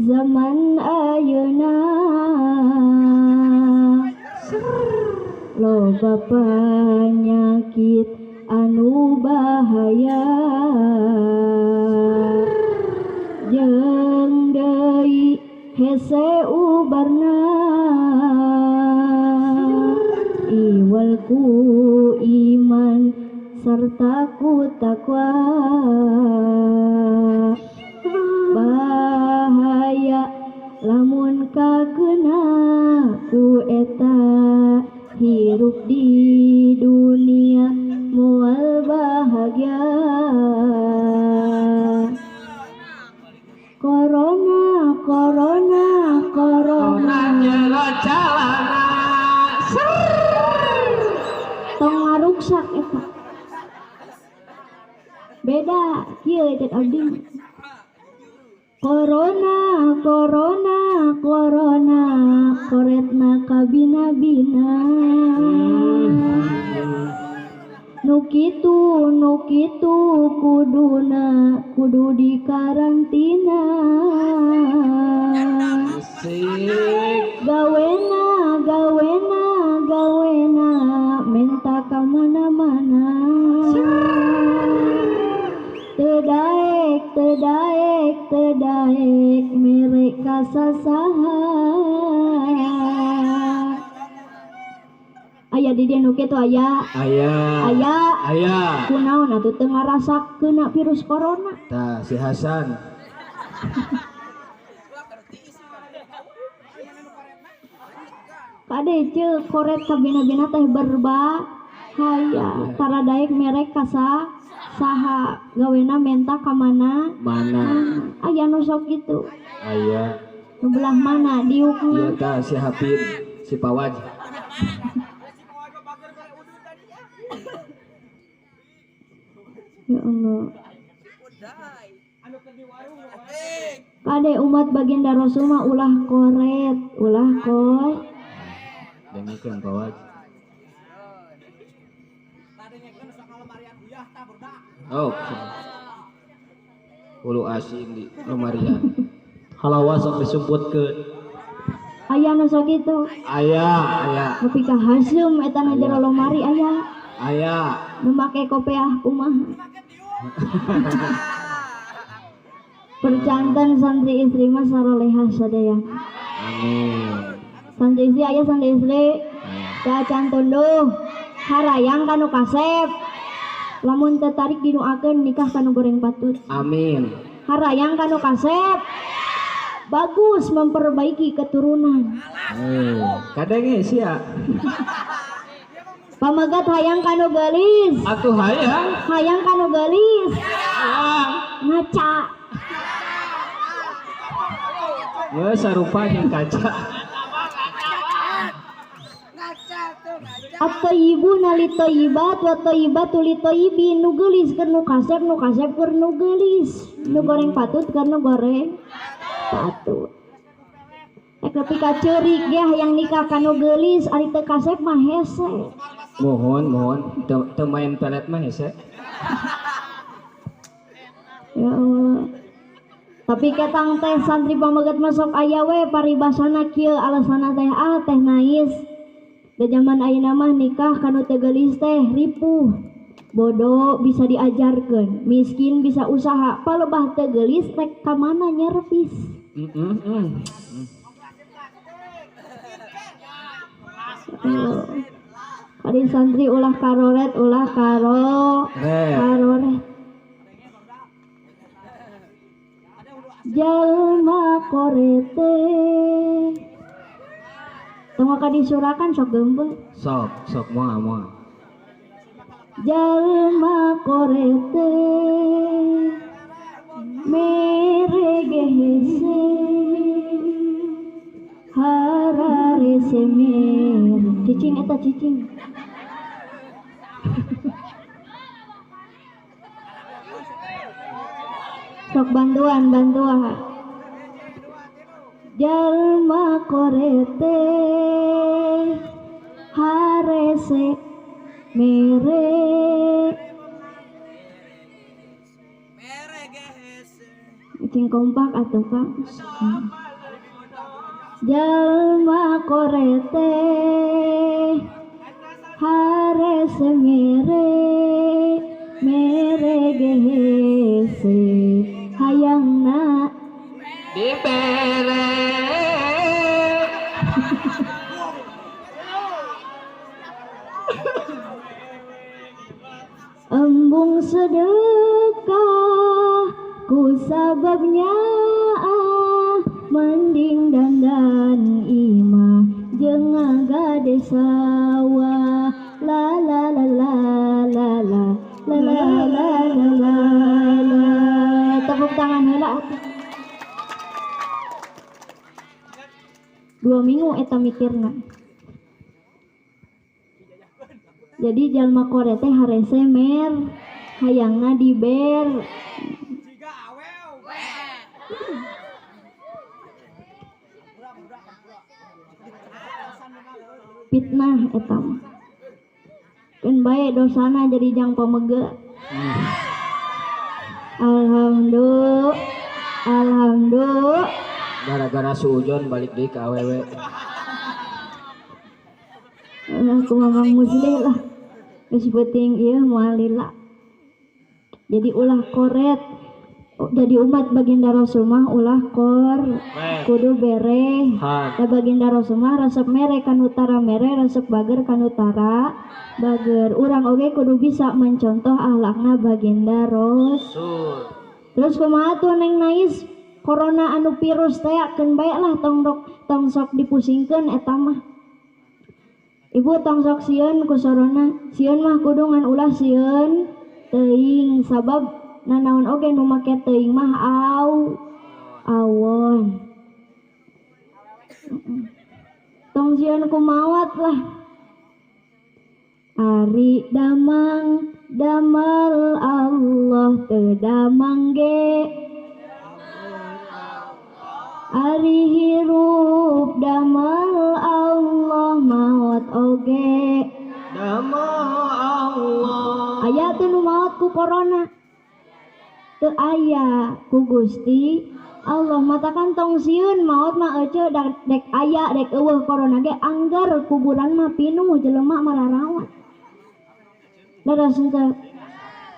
Zaman ayeuna loba penyakit anu bahaya jeung deui hese ubarna iwal ku iman serta ku takwa bahaya lamun kakena ku eta hirup di dunia moal bahagia. Corona, corona, corona jero calana. Tong ngaruksak eta. Beda kieu cek abdi. Corona, corona, corona, koretna kabina-bina. Nu kitu kuduna kudu dikarantina. Gawena, gawena, gawena, menta ka mana-mana. Teu daek, teu daek, teu daek, mere ka sasaha. Aya di dieu nu kitu aya. Aya. Aya. Aya. Kunaon atuh teu ngarasak kena virus corona. Tah si Hasan. Kade ceu koret kabina-bina teh berbahaya. Tara daek mere ka saha gawena menta ka mana? Mana. Aya nu sok kitu. Aya. Nu belah mana diukna? Ieu tah si Hafid, si Pawaj. Ya Allah. Kade umat baginda Rasul mah ulah koret, ulah kor. Dengikeun Pawaj. Oh. Ulu asin di lemarian. Halawa sok disumputkeun. Aya nu sok kitu. Aya, aya. Nepi ka haseum eta na jero lomari aya. Aya. Nu make kopeah kumaha? Percanten santri istri mah sarolehah sadaya. Amin. Santri istri aya santri istri. Cacan tunduh harayang kanu kasep. Lamun tertarik didoakeun nikah kanu goreng patut. Amin. Harayang kanu kasep. Bagus memperbaiki keturunan. Kadang sia. Pamegat hayang kanu geulis. Atuh hayang. Hayang kanu geulis. Ngaca. Geus sarupa jeung kaca. At-thayyibuna lit-thayyibat wa thayyibatu lit-thayyibin. Nu geulis keur nu kasep, nu kasep keur nu geulis. Nu goreng patut keur nu goreng patut. Nepi ka ceurik ge hayang nikah ka nu geulis, ari teu kasep mah hese. Mohon, mohon, teu main pelet mah hese. Ya Allah. Tapi ketang teh santri pamegat masuk aya we paribasana kieu alasana teh ah teh nais. Da zaman ayeuna mah nikah kanu teu geulis teh ripuh. Bodoh bisa diajarkeun, miskin bisa usaha, palebah teu geulis rek ka mana nyervis. Kadi santri ulah karoret, ulah karoret. Jalma korete. Tong ka disurakan sok geumbeuh. Sok, sok moal moal. Jalma korete mere gehese hararese mer. Cicing eta cicing. Sok bantuan bantuan. Jalma korete harese mere Cing kompak atuh Kang. Jalma korete harese mere mere gehese hayangna dibere. Embung sedekah ku sababnya mending dandan imah jeung ngagade sawah. La la la la la la la la la la la. Tepuk tangan heula atuh. 2 minggu eta mikirna. Jadi jalma kore teh harese mer hayangna diber. Fitnah eta mah. Keun bae dosana jadi jang pamege. Alhamdulillah. Alhamdulillah. Gara-gara suujon balik deui ka awewe. Aku mamang muslih lah. Geus penting ieu moal lila. Jadi ulah koret. Jadi umat baginda Rasul mah ulah kor kudu bereh. Da baginda Rasul mah resep mere kan utara mere, resep bager kan utara bager. Urang oge kudu bisa mencontoh akhlakna baginda Rasul. Terus kumaha tuh Neng Nais corona anu virus teh keun bae lah tong tong sok dipusingkeun eta mah. Ibu tong sok sieun ku sorona, sieun mah kudu ngan ulah sieun teuing sabab nanaon oge nu make teuing mah au awon. Tong sieun ku maot lah. Ari damang damal Allah teu damang ge. Ari hirup damal Allah maot oge damal Allah. Aya teu nu maot ku corona? Teu aya ku Gusti Allah. Matakan tong sieun maot mah eceu dek aya dek eueuh corona ge angger kuburan mah pinuh jelema mararawat. Leres henteu?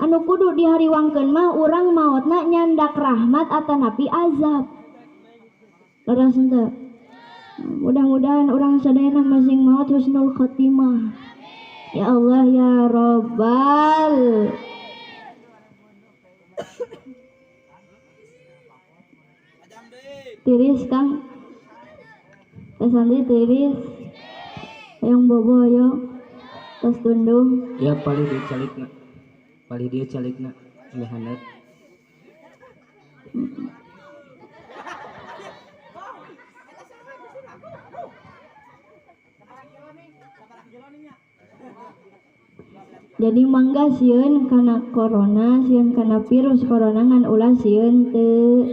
Anu kudu dihariwangkeun mah urang maotna nyandak rahmat atanapi azab. Leres henteu? Mudah-mudahan urang sadayana masing maot husnul khotimah. Ya Allah ya Rabbal. Tiris Kang, teh santri tiris, yang bobo yo, tos tundung. Ya paling dia calikna, paling dia calikna, nggak hangat. Jadi mangga sieun kana corona, sieun kana virus corona ngan ulah sieun teu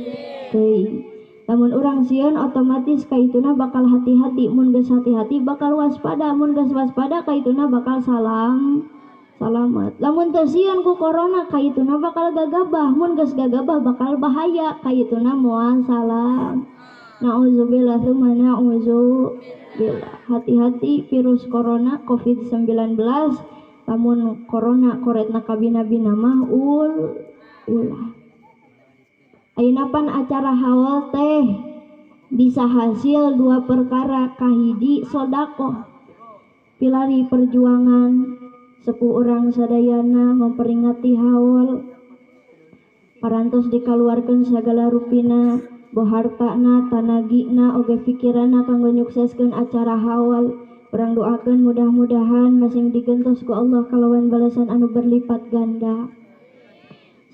teuing. Lamun urang sieun otomatis kaituna bakal hati-hati, mun geus hati-hati bakal waspada, mun geus waspada kaituna bakal salam salamat. Lamun teu sieun ku corona kaituna bakal gagabah, mun geus gagabah bakal bahaya kaituna moal salam. Nauzubillah tsumma nauzubillah. Hati-hati virus corona COVID-19. Lamun corona koretna kabina-bina mah ulah. Ayeuna pan acara haul teh bisa hasil 2 perkara, kahiji sodakoh pilari perjuangan sepuh urang sadayana memperingati haul parantos dikaluarkeun sagala rupina boh hartana tanagina oge pikiranna kanggo nyukseskeun acara haul. Urang doakeun mudah-mudahan masing digentos ku Allah kalawan balasan anu berlipat ganda.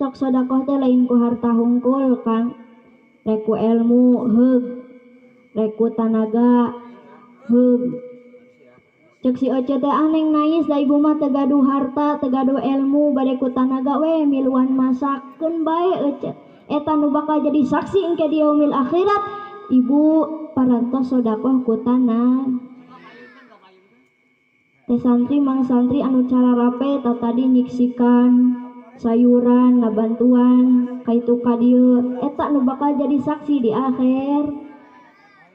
Sok sodakoh teh lain ku harta hungkul Kang, rek ku ilmu heug, rek ku tanaga heug. Cek si Oce teh ah Neng Nais da ibu mah teu gaduh harta, teu gaduh ilmu, bade ku tanaga we miluan masak keun bae Oce. Eta nu bakal jadi saksi engke di yaumil akhirat, ibu parantos sodakoh ku tanah. Teh santri mang santri anu cara rape ta tadi nyiksikan Sayuran ngabantuan kaitu ka dieu eta nu bakal jadi saksi di akhir.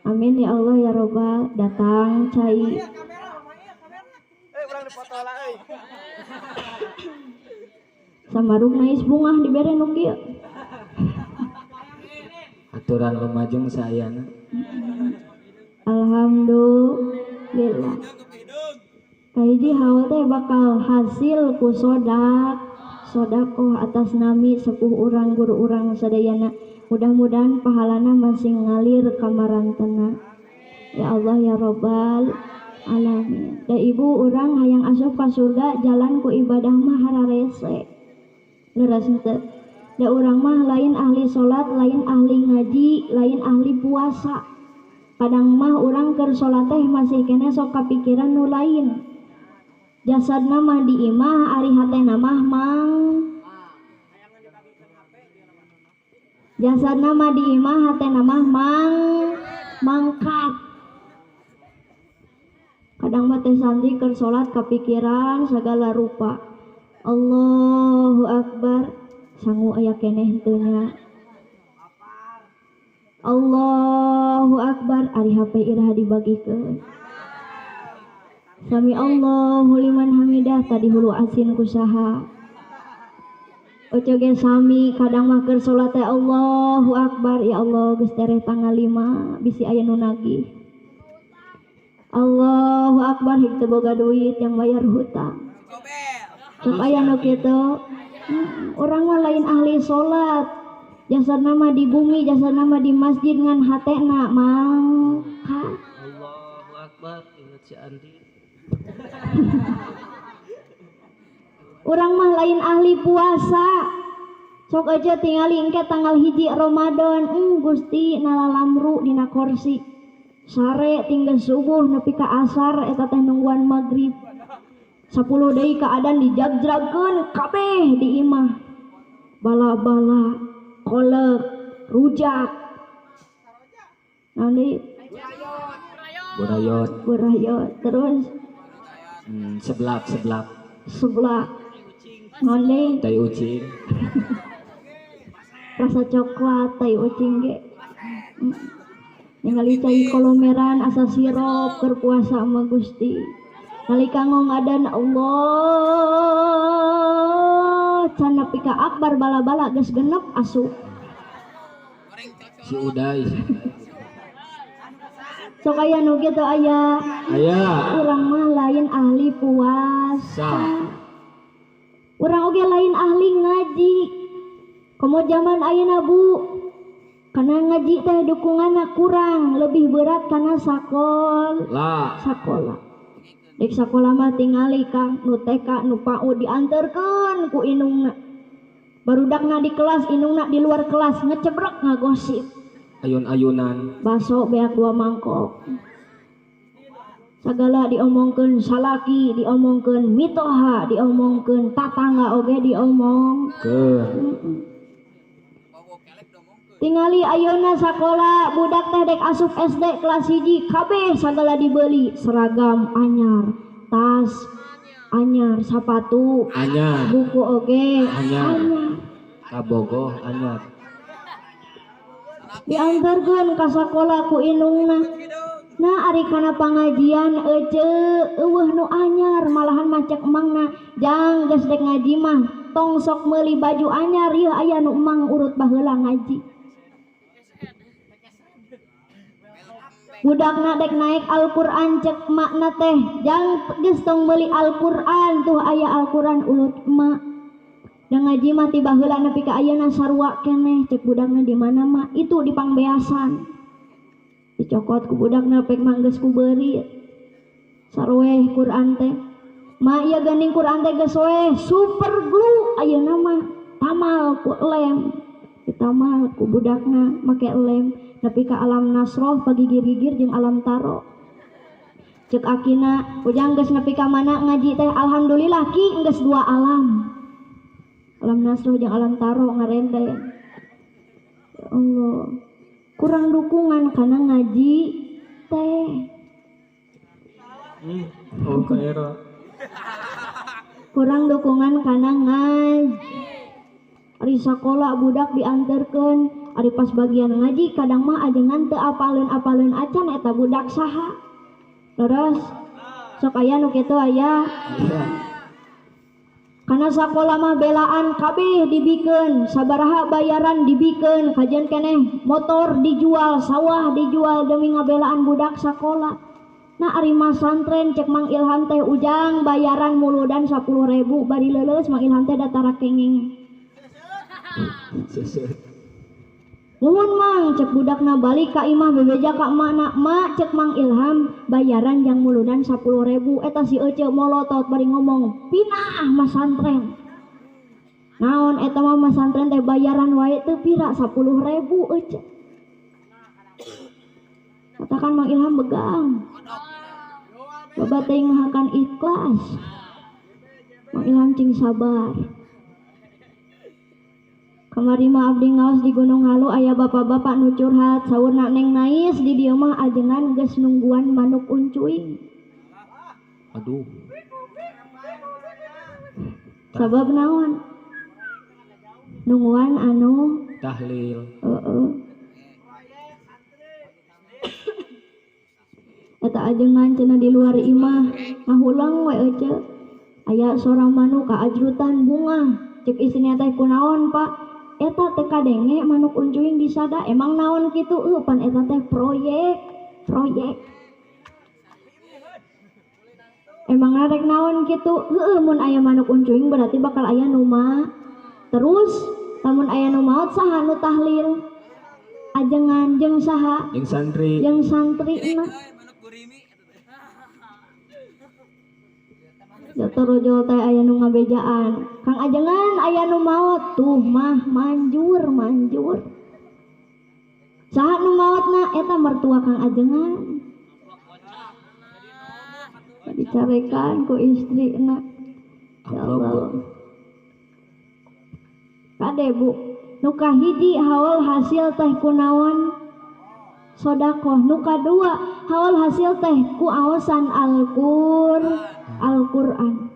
Amin ya Allah ya Robbal. Datang cai. Samaruk nais bungah dibere nu kieu. Aturan lumajeng saayana. Alhamdulillah. Kahiji haul teh bakal hasil ku sodakoh atas nami sepuh urang guru urang sadayana. Mudah-mudahan pahalana masih ngalir ka marantena. Ya Allah ya Robbal alamin. Da ibu urang hayang asup ka surga jalan ku ibadah mah hararese. Leres henteu? Da urang mah lain ahli salat, lain ahli ngaji, lain ahli puasa. Kadang mah urang keur salat teh masih keneh sok kapikiran nu lain. Jasadna mah di imah, ari hatena mah mang. Jasadna mah di imah, hatena mah mang mangkat. Kadang mah teh santri keur salat kapikiran segala rupa. Allahu akbar, sangu aya keneh henteu nya. Allahu akbar, ari HP iraha dibagikeun. Sami Allahu liman hamidah tadi hulu asin kusaha. Oce ge sami kadang mah keur salat teh Allahu akbar, ya Allah geus tereh tanggal 5 bisi aya nu nagih. Allahu akbar hik teu boga duit yang bayar hutang. Sok aya nu kitu. Urang mah lain ahli salat. Jasad nama di bumi, jasad nama di masjid ngan hatena mangka. Allahu akbar ingat si Andi. Urang mah lain ahli puasa. Sok aja tingali engke tanggal 1 Ramadan, Gusti nalalamru dina kursi. Sare tinggal subuh nepi ka asar eta teh nungguan magrib. 10 deui keadaan dijagjagkeun kabeh di imah. Bala-bala, kolek, rujak. Naon deui? Burayot. Burayot terus seblak. Seblak. Naon deui? Tai ucing. Rasa coklat tai ucing ge. Ningali cai kolomeran asa sirup keur puasa mah Gusti. Nalika ngongadan Allah can nepi ka akbar bala-bala geus genep asup. Si Uday. Sok aya nu kitu aya. Aya. Urang mah lain ahli puasa. Urang oge lain ahli ngaji. Komo zaman ayeuna Bu. Karena ngaji teh dukunganna kurang, lebih berat karena sakola. Sakola. Dek sakola mah tingali Kang, nu TK, nu PAUD dianterkeun ku indungna. Barudakna di kelas, indungna di luar kelas ngecebrek ngagosip. Ayun-ayunan. Baso beak 2 mangkok. Sagala diomongkeun salaki, diomongkeun mitoha, diomongkeun tatangga oge diomongkeun. Tingali ayeuna sakola budak teh dek asup SD kelas 1 kabeh sagala dibeli, seragam anyar, tas anyar, sapatu anyar, buku oge anyar, kabogoh anyar. Diantarkeun ka sakola ku indungna. Nah ari kana pangajian ece eueuh nu anyar, malahan mah cek emangna, jang geus dek ngaji mah tong sok meuli baju anyar, ieu aya nu emang urut baheula ngaji. Budakna dek naik Al-Qur'an cek makna teh jang geus tong meuli Al-Qur'an tuh aya Al-Qur'an ulut emak. Da ngaji mah ti baheula nepi ka ayeuna sarua keneh cek budakna di mana mah itu di pangbeasan. Dicokot ku budakna pek mah geus ku beurit. Sarweh Qur'an teh. Ma ieu geuning Qur'an teh geus weh super glue ayeuna mah tamal ku lem. Ditamal ku budakna make lem. Nepi ka alam nasroh pagigir-gigir jeung alam taro. Cek akina ujang geus nepi ka mana ngaji teh alhamdulillah ki geus 2 alam. Alam nasroh jeung alam taro ngarende. Ya Allah. Kurang dukungan karena ngaji teh. Oh ka era. Kurang dukungan karena ngaji. Di sakola budak dianterkeun, ari pas bagian ngaji kadang mah ajengan teu apaleun-apaleun acan eta budak saha. Terus sok aya nu kitu aya. Karena sakola mah belaan kabeh dibikeun, sabaraha bayaran dibikeun, kajian keneh motor dijual, sawah dijual demi ngabelaan budak sakola. Nah ari masantren cek Mang Ilham teh ujang bayaran muludan 10.000 bari leuleus Mang Ilham teh datara kenging. Muhun Mang cek budakna balik ka imah bebeja ka emakna, mak cek Mang Ilham bayaran jang muludan 10.000 eta si Ece molotot bari ngomong pinah masantren. Naon eta mah masantren teh bayaran wae teu pira 10.000 Ece. Katakan Mang Ilham begang. Bapak teh ngahakan ikhlas. Mang Ilham cing sabar. Kamari mah abdi ngaos di Gunung Halu aya bapak-bapak nu curhat saurna Neng Nais di dieu mah ajengan geus nungguan manuk uncuing. Aduh. Sabab naon? Nungguan anu tahlil. Heeh. Eta ajengan cenah di luar imah ngahulang we ece. Aya sorang manuk kaajrutan bunga. Cek isina teh kunaon, Pak? Eta teh kadenge manuk uncuing disada emang naon kitu pan eta teh proyek emang rek naon kitu heueuh mun aya manuk uncuing berarti bakal aya nu ma terus lamun aya nu maot saha nu tahlil ajengan jeung saha jeung santri mah Jatoro teh aya nu ngabejaan Kang ajengan aya nu maot tuh mah manjur manjur saha nu maotna eta mertua Kang ajengan dicarekan ku istrina. Ya Allah kade Bu nu kahiji haul hasil teh kunaon sodakoh, nu kadua haul hasil teh ku aosan Al-Qur'an.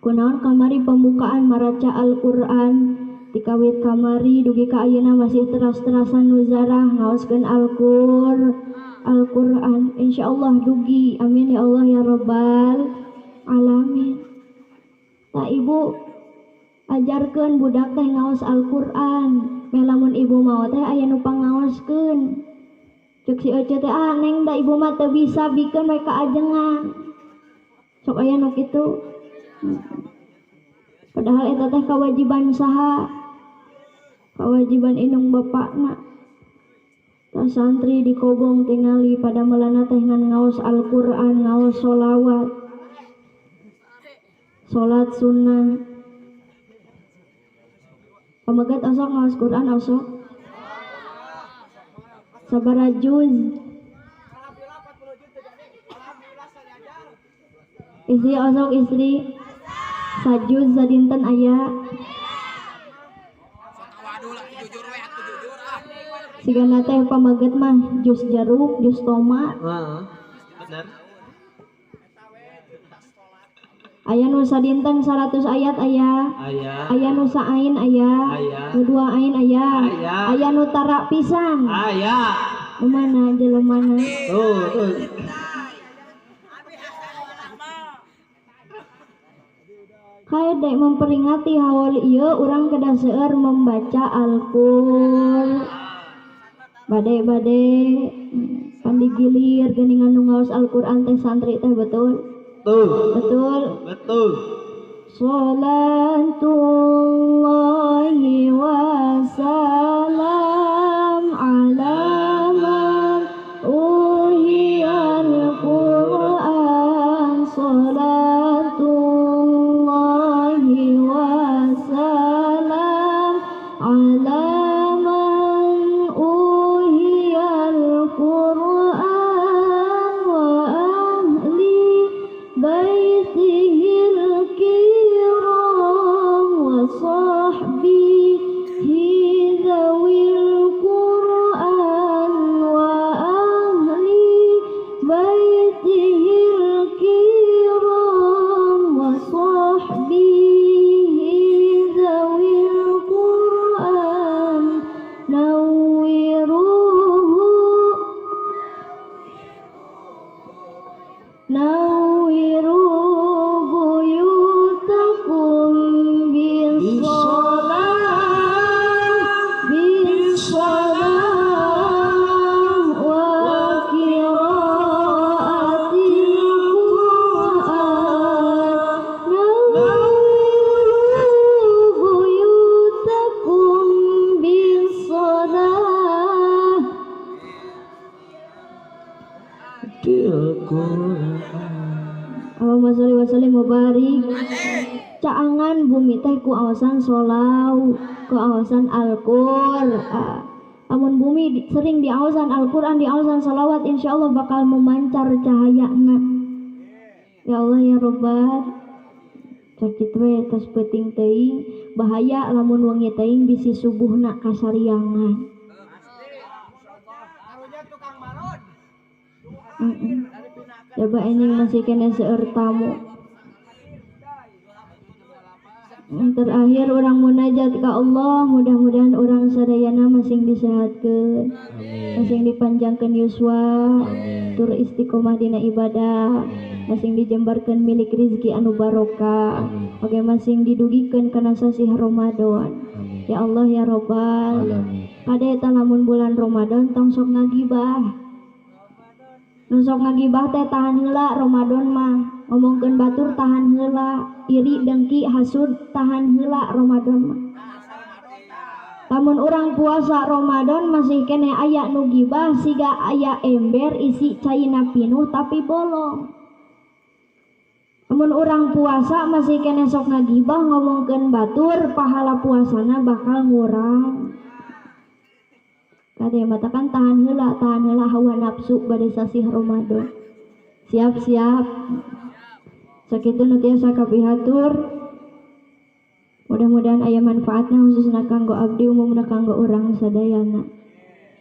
Kunaon kamari pembukaan maraca Al-Qur'an tikawit kamari dugi ka ayeuna masih teras-terasan nuzarah ngaoskeun Al-Qur'an insyaallah dugi amin ya Allah ya rabbal alamin. Tah ibu ajarkeun budak teh ngaos Al-Qur'an meh lamun ibu maot teh aya nu pangaoskeun. Cek si Ece teh ah neng da ibu mah teu bisa bikeun we ka ajengan. Sok aya nu kitu. Padahal eta teh kewajiban saha? Kewajiban indung bapakna. Tah santri di Kobong tingali pada melana teh ngan ngaos Al-Qur'an, ngaos sholawat. Salat sunnah. Pamegat osok ngaos Qur'an osok. Sabaraha juz? Istri osok istri sajuz sadinten aya. Sigana teh pameget mah jus jeruk, jus tomat. Bener. Aya nu sadinten 100 ayat aya. Aya nu saain aya. Nu dua ain aya. Aya nu tara pisan. Aya. Nu mana jelemana? Tuh, tuh. Kayak memperingati haul ieu urang kedah seueur membaca Al-Qur'an. Bade-bade pan digilir geuningan nu ngaos Al-Qur'an teh santri teh betul. Betul. Betul. Betul. Salatullahi wa salam ala man uhiyal Qur'an. Salatullahi wa salam ala man uhiyal Qur'an wa ahli baitihil kiram wa sahbihi. Caangan bumi teh ku awasan sholau, ku awasan Al-Qur'an. Amun bumi sering diawasan Al-Qur'an, diawasan sholawat, insyaallah bakal memancar cahayana. Ya Allah ya Robbat. Sakit we tos peuting teuing, bahaya lamun wengi teuing bisi subuhna kasariangan. Coba enjing masih kena seueur tamu. Terakhir orang munajat ka Allah, mudah-mudahan orang sadayana masing disehatkeun, masing dipanjangkeun yuswa, tur istiqomah dina ibadah, masing dijembarkeun milik rizki anu barokah, oge masing didugikeun kana sasih Ramadan. Ya Allah ya Robbal. Kade eta lamun bulan Ramadan tong sok ngagibah. Nu sok ngagibah teh tahan heula Ramadan mah. Ngomongkeun batur tahan heula, iri dengki hasud tahan heula Ramadan mah. Lamun urang puasa Ramadan masih keneh aya nu gibah siga aya ember isi caina pinuh tapi bolong. Lamun urang puasa masih keneh sok ngagibah ngomongkeun batur, pahala puasana bakal ngurang. Kade matakan tahan heula hawa nafsu bade sasih Ramadan. Siap-siap. Sakitu nu tiasa kapihatur. Mudah-mudahan aya manfaatna khususna kanggo abdi umumna kanggo urang sadayana.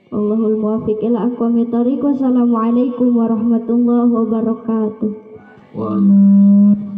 Allahul muwaffiq ila aqwamit thoriq. Wassalamualaikum warahmatullahi wabarakatuh. Waalaikumsalam.